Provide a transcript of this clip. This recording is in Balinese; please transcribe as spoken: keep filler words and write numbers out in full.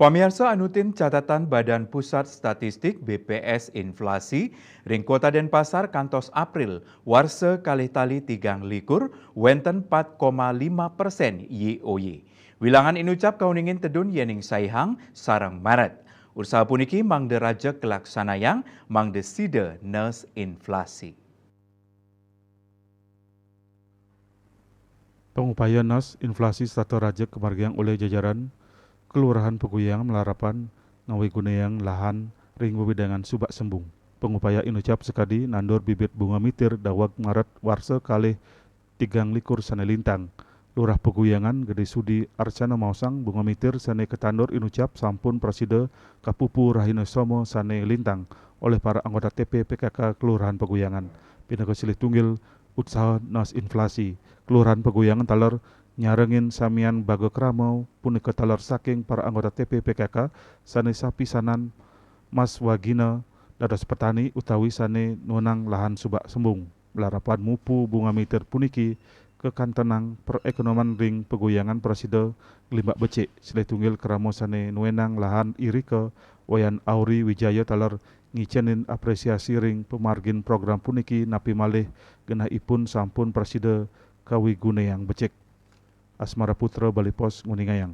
Pamiarsa, anutin catatan Badan Pusat Statistik, B P S, inflasi ring Kota Denpasar kantos April warsa kalih tali tigang likur wenten empat koma lima persen Y O Y. Wilangan inucap kauningin tedun yening saihang sareng maret. Usaha puniki mangda raja kalaksanayang mangda sida nes inflasi. Pangupaya nas inflasi setata raja kamargiang olih jajaran Kelurahan Paguyangan malarapan ngawigunayang lahan ring wewidangan Subak Sembung. Pangupaya inucap sakadi nandur bibit bunga mitir daweg maret warsa kalih tigang likur sane lintang. Lurah Paguyangan Gede Sudi Arcana maosang bunga mitir sane katandur inucap sampun prasida kapupu rahina soma sane lintang olih para anggota T P P K K Kelurahan Paguyangan. Pinaka silih tunggil usaha nas inflasi, Kelurahan Paguyangan taler nyarengin samian baga krama punika taler saking para anggota T P P K K sane sapisanan maswagina dados petani utawi sane nuenang lahan Subak Sembung. Malarapan mupu bunga mitir puniki kakantenang perekonomian ring Paguyangan prasida nglimbak becik. Silih tunggil krama sane nuenang lahan irika, Wayan Auri Wijaya, taler ngicenin apresiasi ring pamargin program puniki, napi malih genah ipun sampun prasida kawigunayang becik. Asmara Putra, Bali Post, nguningayang.